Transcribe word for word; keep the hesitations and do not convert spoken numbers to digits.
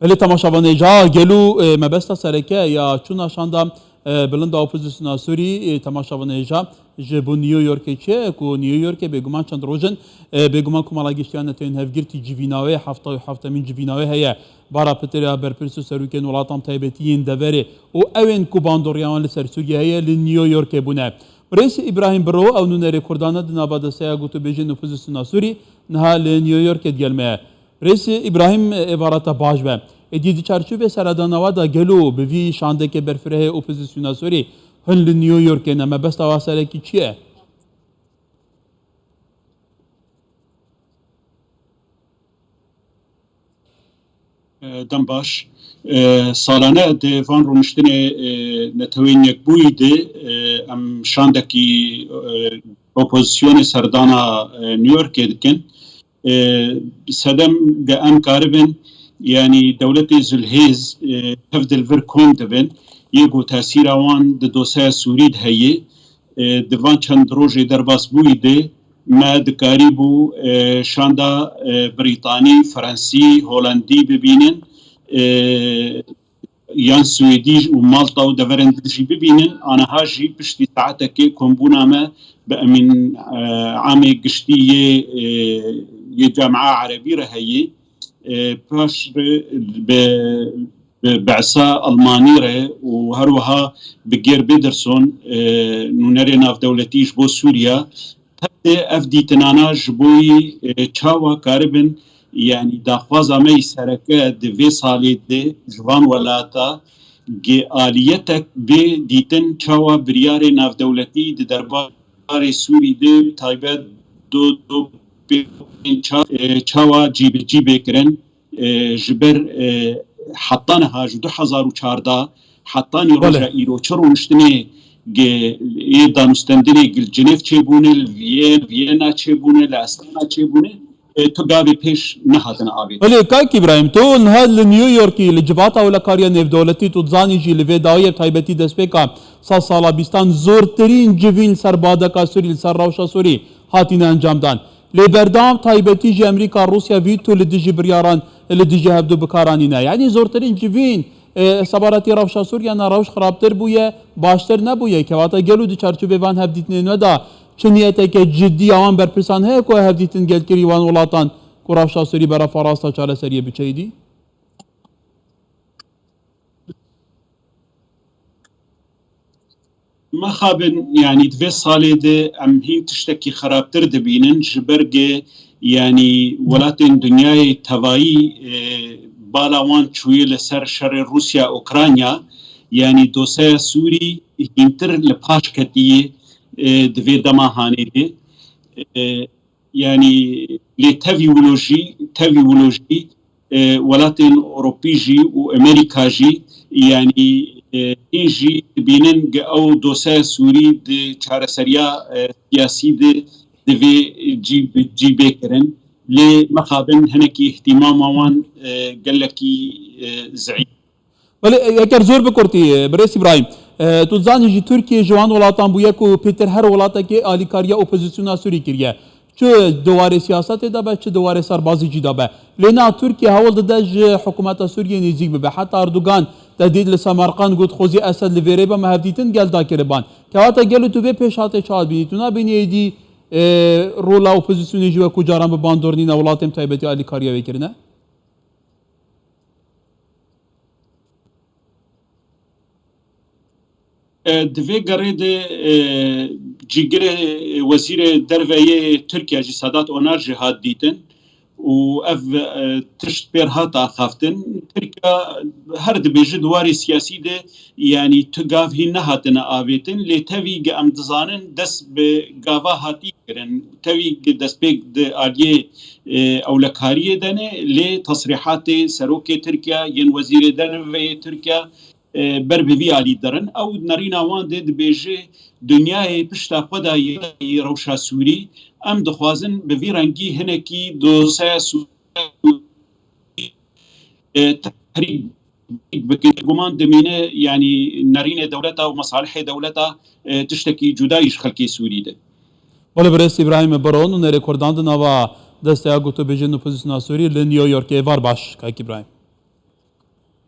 Belê temaşevanê hêja, gelo, e, mebesta sereke ya çûna şanda, e, bilind a opozisyona Sûrî, e, temaşevanê hêja, ji bo New Yorkê çi ye ku New Yorkê bêguman çend roj in, e, bêguman Komela Giştî ya Netewên Hevgirtî civîna wê, hefta û heftemîn civîna wê heye. Bara pitirê ya berpirs û serokên welatan taybetî yên deverê û ew ên ku bandoriya wan li ser Sûriyê heye li New Yorkê bûne. Birêz Îbrahîm Biro, ew nûnerê Kurdan e di nava desteya gotûbêjên opozisyona Sûrî, niha li New Yorkê digel me ye. Birêz Îbrahîm, êvara te baş be. Êdî di çarçovê seredana we de gelo bi vî şandeke berfirehê opozisyona Sûrî hin li New Yorkê ne, mebesta we serekî çi ye? E, dem baş. E, salane di van rûniştinê, e, Netewên Yekbûyî de, e, em şandekî, e, opozisyonê serdana, e, New Yorkê dikin. E, sedem ge em karibin, yanî dewletê Zilhêz, e, tev di li vir kom dibin, yê ku tesîra wan di doseya Sûrî de heye. E, di van çend rojê derbasbûyî de me dikarîbû, e, şanda, e, Brîtanî, Fransî, Holandî bibînin, e, yan Swêdî û Malta û deverên din jî bibînin. Aniha jî piştî saetekê kombûna me bi emîn, e, amê giştî yê, e, yê Camia Erebî re heye. E, paş re bi, bi Be'sa Almanî re û her wiha bi Geir Pedersen, e, nûnerê navdewletî ji bo Sûriya, her dê ev dîtinana ji bo yî, e, çawa karibin, yanî daxwaza me yî sereke di vê salê de ji van welata gi aliyetek bê dîtin çawa biryarê navdewletî di derbarê Sûrî de taybet do, do pê, ça-, e, çawa cîbicî bê kirin. E, ji ber, e, heta niha ji du hezar û çardeh hetanî Belê. roja îro çi rûniştinê ge-, yê danûstendinê gil Cinêv çêbûne, li Viyê-, Viyena çêbûne, li Astana çêbûne, e, tu gavê pêş nehatine avêtin. Belê, Kak Îbrahîm, tu niha li New Yorkî li civata ewlekariya nêvdewletî tu dizanî jî li vê dawiyê bi taybetî destpêka sed sala bîstan zortirîn civîn li ser badeka Sûrî, li ser rewşa Sûrî hatine encamdan. Lê berdewam taybetî jî Amerîka, Rûsya vîto li dijî biryaran, li dijî hevdu bikaranîne. Yanî zortirîn civîn, e, sebaretî rewşa Sûriye ne rewş xirabtir bûye, baştir nebûye. Kewata gelo di çarçovê van hevdîtinên we de çi niyeteke cidî ya wan berpirsan heye ku hevdîtin gelkirî wan welatan ku rewşa Sûrî bera farasta çareseriyê biçe êdî? Mexabin, yanî di vê salê de em hîn tiştekî xirabtir dibînin, ji ber ge, yanî welatên dinyayê tevayî, e, bala wan çûye li ser şerê Rûsya-Ukrayna, yanî doseya Sûrî hîntir li paş ketiye, e, di vê dema hanê de. E, Yanî lê tevî wilo jî, tevî wilo jî, e, welatên Ewropî jî û Amerîka jî, yanî, e, hîn jî dibînin ge ew doseya Sûrî di çareseriya, e, siyasî de divê cî, cî bê kirin. Lê mexabin hinekî îhtîmama wan, e, gelekî, e, zeîf. Belê, eger zor bi kurtî, birêz Îbrahîm, e, tu zanî jî Tirkiye ji wan welatan bûye ku pêtir her welatekê alîkariya opozisyona Sûrî kiriye. Çi di warê siyasetê de be, çi di warê serbazî jî de be. Lê na Tirkiye hewl dide ji hikûmeta Sûriyê nêzîk bibe. Heta Erdogan tehdîd li Semerqand got, xwezî Esed li vêrê be, me hevdîtin gel dakiriban. Kewata gelo tu vê pêşhatê çawa dibînî? Tu nabînî êdî, e, rola opozisyonê jî wekû caran bi bandor nîne, welatên taybetî alîkariya wê kirine? E, di vê gerê de, e, cîgirê wezîrê derve yê Tirkiye jî Sedat Onar jî hat dîtin û ev, e, tişt pêr hat axaftin. Tirkiye her dibêje di warê siyasî de, yanî tu gav hîn nehatine avêtin, lê tevî ge em dizanin dest bi gava hatî kirin. Tevî destpêk di aliyê, e, ewlekariyê de ne, lê tesrîhatê serokê Tirkiye, yên wezîrê derve yê Tirkiye, e, ber bi vî alî dirin. Ew nerîna wan de dibêje, dinyayê pişta xwe dayî rewşa Sûrî. Em dixwazin bi vî rengî hinekî doseya Sûrî, e, tehrîk bikin. Guman dimîne, yanî nerînê dewleta û mesalihê dewleta, e, tiştekî cuda yî ji xelkê Sûrî de. Belê birêz Îbrahîm Biro, nûnerê Kurdan di nava desteya gotûbêjên opozisyona Sûrî li New Yorkê. Êvar baş, Kak Îbrahîm.